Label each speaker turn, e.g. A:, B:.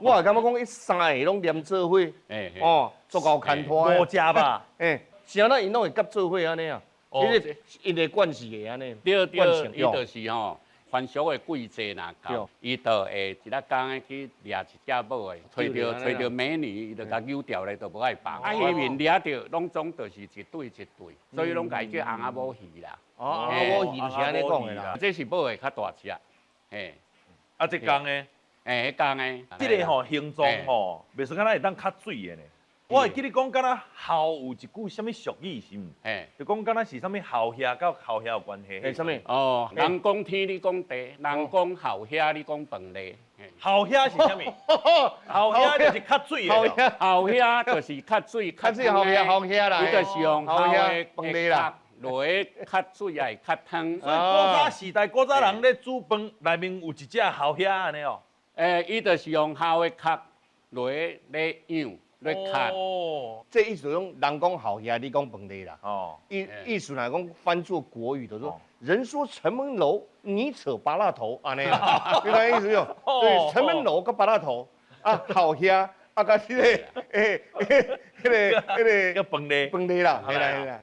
A: 我也感覺講，彼三个攏黏做伙，哦，足夠牽拖
B: 無食吧？
A: 欸，是按怎𪜶攏會夾做伙按呢啊？彼個𪜶的慣勢的按呢。
C: 對，伊就是吼，凡俗的季節若到，伊就會一粒工去掠一隻母的，揣著美女，伊就共揪掉咧，就無愛放。啊，魚面掠著，攏總就是一對一對，所以攏共伊叫尪仔母魚啦。
A: 哦，尪仔母魚就是按呢講的啦。
C: 這是母的較大隻，嘿。
B: 啊，這公的？
C: 欸，彼公的。
B: 這个吼形狀吼，袂輸敢若會當較水的呢。我會記你講，敢若鱟有一句啥物俗語是毋？
C: 嘿，
B: 就講敢若是啥物鱟兄佮鱟兄有關係。
A: 欸，啥物？
C: 哦，人講天，你講地；人講鱟兄，你講飯咧。
B: 鱟兄是啥物？鱟兄就是較水的。
C: 鱟兄就是較水，
A: 較水鱟兄，鱟兄啦。
C: 伊就是用鱟的
A: 飯咧啦，
C: 落去較水也會較湯。
B: 所以古早時代，古早人咧煮飯，內面有一隻鱟兄按呢哦。
C: 欸，伊就是用鱟的殼落去咧養。咧較。
B: 哦，
A: 這意思講，人講鱟兄，你講飯咧啦。意思來講，翻做國語就說，人說城門樓，你扯芭樂頭，按呢啦。你知影意思無？對，城門樓佮芭樂頭，啊，鱟兄，啊，佮這個，欸，彼個，彼個
B: 叫飯咧，
A: 飯咧啦，係啦係啦。